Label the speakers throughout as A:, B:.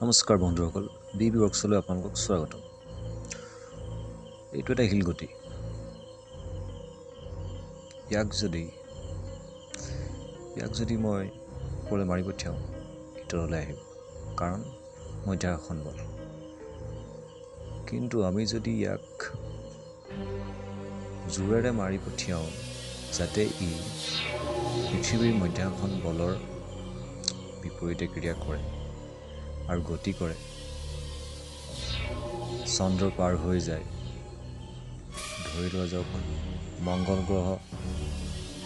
A: নমস্কাৰ বন্ধুসকল, B B ৱৰ্কছলৈ আপোনালোকক স্বাগতম। এইটো এটা শিলগুটি। ইয়াক যদি মই ওপৰলৈ মাৰি পঠিয়াওঁ, তললৈ আহিব, কাৰণ মধ্যাকৰ্ষণ বল। কিন্তু আমি যদি ইয়াক জোৰেৰে মাৰি পঠিয়াওঁ যাতে ই পৃথিৱীৰ মধ্যাকৰ্ষণ বলৰ বিপৰীতে ক্ৰিয়া কৰে আৰু গতি কৰে, চন্দ্ৰ পাৰ হৈ যায়, ধৰি লোৱা যাওক মংগল গ্ৰহ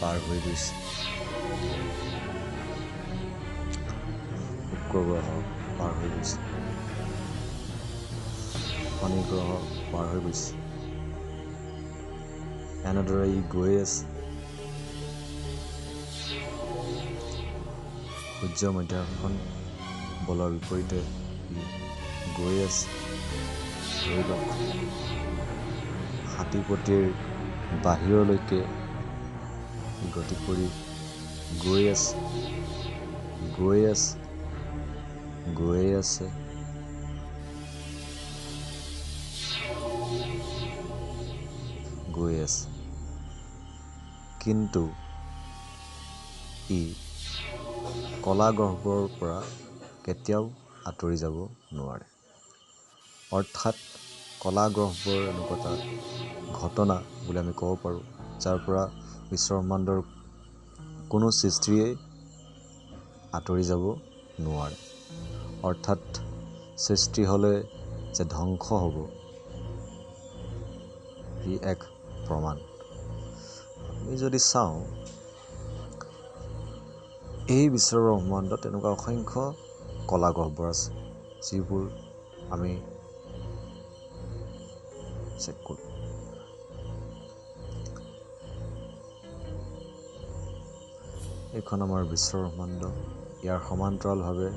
A: পাৰ হৈ গৈছে, শুক্ৰ গ্ৰহ পাৰ হৈ গৈছে, শনি গ্ৰহ পাৰ হৈ গৈছে, এনেদৰে ই গৈ আছে। সূৰ্য মধ্যাকৰ্ষণ বলৰ বিপৰীতে ই গৈ আছে। ধৰি লওক হাতীপটিৰ বাহিৰলৈকে গতি কৰি গৈ আছে, গৈ আছে, গৈ আছে। গৈ আছে, কিন্তু ই কলা গহ্বৰৰ পৰা কেতিয়াও আঁতৰি যাব নোৱাৰে। অৰ্থাৎ কলা গহ্বৰ এনেকুৱা এটা ঘটনা বুলি আমি ক'ব পাৰোঁ, যাৰ পৰা বিশ্বব্ৰহ্মাণ্ডৰ কোনো সৃষ্টিয়েই আঁতৰি যাব নোৱাৰে। অৰ্থাৎ সৃষ্টি হ'লে যে ধ্বংস হ'ব, ই এক প্ৰমাণ। আমি যদি চাওঁ, এই বিশ্বব্ৰহ্মাণ্ডত এনেকুৱা অসংখ্য কলা গহ্বৰ আছে, যিবোৰ আমি চেক কৰোঁ। এইখন আমাৰ বিশ্বব্ৰহ্মাণ্ড। ইয়াৰ সমান্তৰালভাৱে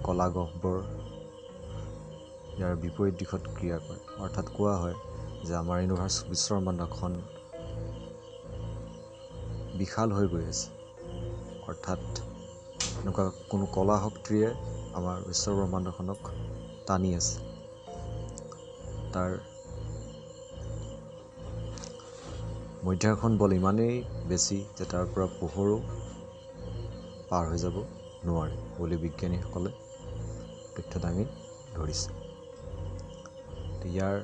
A: কলা গহ্বৰ ইয়াৰ বিপৰীত দিশত ক্ৰিয়া কৰে। অৰ্থাৎ কোৱা হয় যে আমাৰ ইউনিভাৰ্চ বিশ্বব্ৰহ্মাণ্ডখন বিশাল হৈ গৈ আছে। অৰ্থাৎ এনেকুৱা কোনো কলা শক্তিয়ে আমাৰ বিশ্বব্ৰহ্মাণ্ডখনক টানি আছে। তাৰ মধ্যাকৰ্ষণ বল ইমানেই বেছি যে তাৰ পৰা পোহৰো পাৰ হৈ যাব নোৱাৰে বুলি বিজ্ঞানীসকলে তথ্য দাঙি ধৰিছে। ইয়াৰ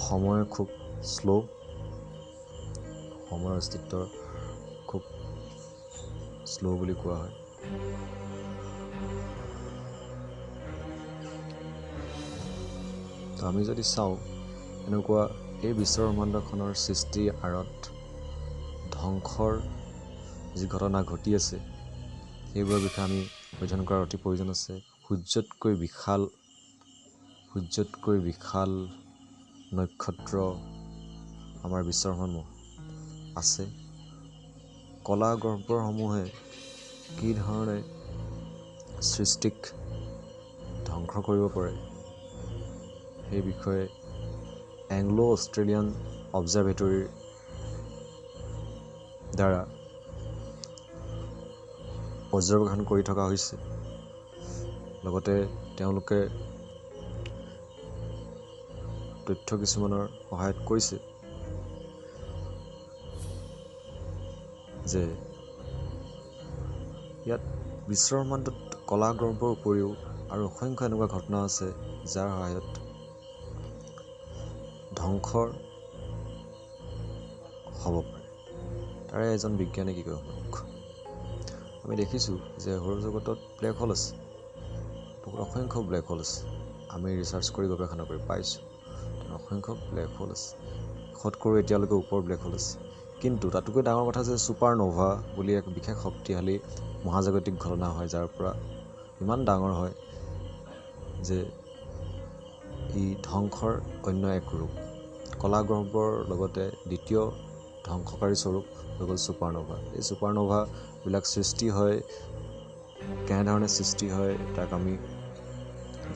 A: সময় খুব শ্ল', সময়ৰ অস্তিত্ব খুব শ্ল' বুলি কোৱা হয়। তো আমি যদি চাওঁ, এনেকুৱা এই বিশ্বব্ৰহ্মাণ্ডখনৰ সৃষ্টিৰ আঁৰত ধ্বংসৰ যি ঘটনা ঘটি আছে, সেইবোৰৰ বিষয়ে আমি অধ্যয়ন কৰাৰ অতি প্ৰয়োজন আছে। সূৰ্যতকৈ বিশাল নক্ষত্ৰ আমাৰ বিশ্বব্ৰহ্মাণ্ড আছে। কলা গহ্বৰসমূহে কি ধৰণে সৃষ্টিক ধ্বংস কৰিব পাৰে, সেই বিষয়ে এংলো অষ্ট্ৰেলিয়ান অবজাৰ্ভেটৰীৰ দ্বাৰা পৰ্যবেক্ষণ কৰি থকা হৈছে। লগতে তেওঁলোকে তথ্য কিছুমানৰ সহায়ত কৈছে যে ইয়াত বিশ্বব্ৰহ্মাণ্ডত কলা গহ্বৰৰ উপৰিও আৰু অসংখ্য এনেকুৱা ঘটনা আছে যাৰ সহায়ত ধ্বংসৰ হ'ব পাৰে। তাৰে এজন বিজ্ঞানী কি কয় শুনক। আমি দেখিছোঁ যে সৌৰজগতত ব্লেক হোল আছে, বহুত অসংখ্য ব্লেক হোল আছে। আমি ৰিচাৰ্চ কৰি গৱেষণা কৰি পাইছোঁ অসংখ্য ব্লেক হোল আছে, শতকৰো এতিয়ালৈকে ওপৰ ব্লেক হোল আছে। কিন্তু তাতোকৈ ডাঙৰ কথা যে ছুপাৰ ন'ভা বুলি এক বিশেষ শক্তিশালী মহাজাগতিক ঘটনা হয়, যাৰ পৰা ইমান ডাঙৰ হয় যে ই ধ্বংসৰ অন্য এক ৰূপ। কলা গহ্বৰৰ লগতে দ্বিতীয় ধ্বংসকাৰী স্বৰূপ হৈ গ'ল ছুপাৰন'ভা। এই ছুপাৰন'ভাবিলাক সৃষ্টি হয়, কেনেধৰণে সৃষ্টি হয় তাক আমি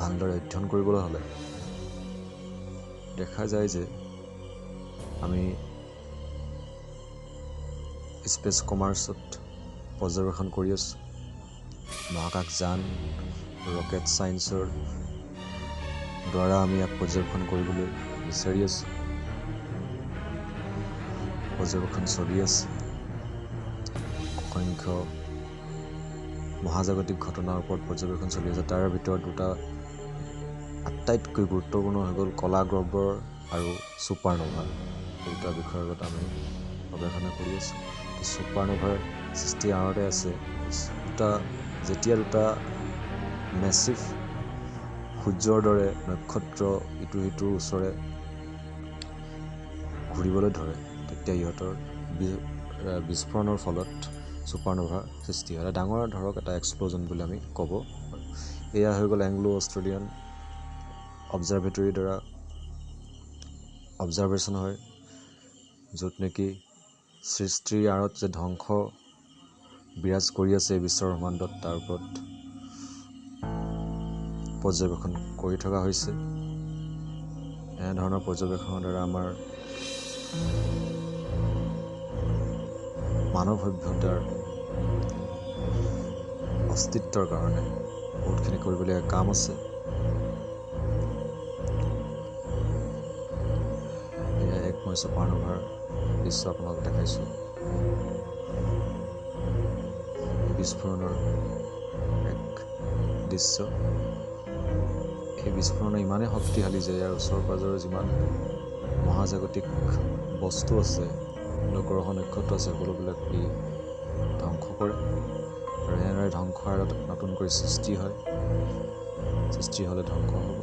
A: ভালদৰে অধ্যয়ন কৰিবলৈ হ'লে দেখা যায় যে আমি স্পেচ কমাৰ্চত পৰ্যবেক্ষণ কৰি আছোঁ। মহাকাশযান, ৰকেট ছায়েন্সৰ দ্বাৰা আমি ইয়াক পৰ্যবেক্ষণ কৰিবলৈ বিচাৰি আছোঁ। পৰ্যবেক্ষণ চলি আছে। অসংখ্য মহাজাগতিক ঘটনাৰ ওপৰত পৰ্যবেক্ষণ চলি আছে। তাৰ ভিতৰত দুটা আটাইতকৈ গুৰুত্বপূৰ্ণ হৈ গ'ল কলা গহ্বৰ আৰু ছুপাৰন'ভা। এই দুটা বিষয়ৰ ওপৰত আমি গৱেষণা কৰি আছোঁ। ছুপাৰন'ভাৰ সৃষ্টিৰ আঁৰতে আছে দুটা, যেতিয়া দুটা মেচিভ সূৰ্যৰ দৰে নক্ষত্ৰ ইটো সিটোৰ ওচৰে ঘূৰিবলৈ ধৰে, তেতিয়া ইহঁতৰ বিস্ফোৰণৰ ফলত ছুপাৰন'ভাৰ সৃষ্টি হয়। এটা ডাঙৰ ধৰক এটা এক্সপ্ল'জন বুলি আমি ক'ব পাৰোঁ। এয়া হৈ গ'ল এংলো অষ্ট্ৰেলিয়ান অবজাৰ্ভেটৰীৰ দ্বাৰা অবজাৰ্ভেশ্যন হয়, য'ত নেকি সৃষ্টিৰ আঁৰত যে ধ্বংস বিৰাজ কৰি আছে এই বিশ্ব ব্ৰহ্মাণ্ডত, তাৰ ওপৰত পৰ্যবেক্ষণ কৰি থকা হৈছে। এনেধৰণৰ পৰ্যবেক্ষণৰ দ্বাৰা আমাৰ মানৱ সভ্যতাৰ অস্তিত্বৰ কাৰণে বহুতখিনি কৰিবলগীয়া কাম আছে। এয়া এক মই ছুপাৰন'ভাৰ দৃশ্য আপোনালোকক দেখাইছোঁ, বিস্ফোৰণৰ এক দৃশ্য। এই বিস্ফোৰণ ইমানেই শক্তিশালী যে ইয়াৰ ওচৰ পাজৰে যিমান মহাজাগতিক বস্তু আছে, গ্ৰহ নক্ষত্ৰ আছে, সকলোবিলাক ই ধ্বংস কৰে। আৰু এনেদৰে ধ্বংস আঁৰত নতুনকৈ সৃষ্টি হয়, সৃষ্টি হ'লে ধ্বংস হ'ব।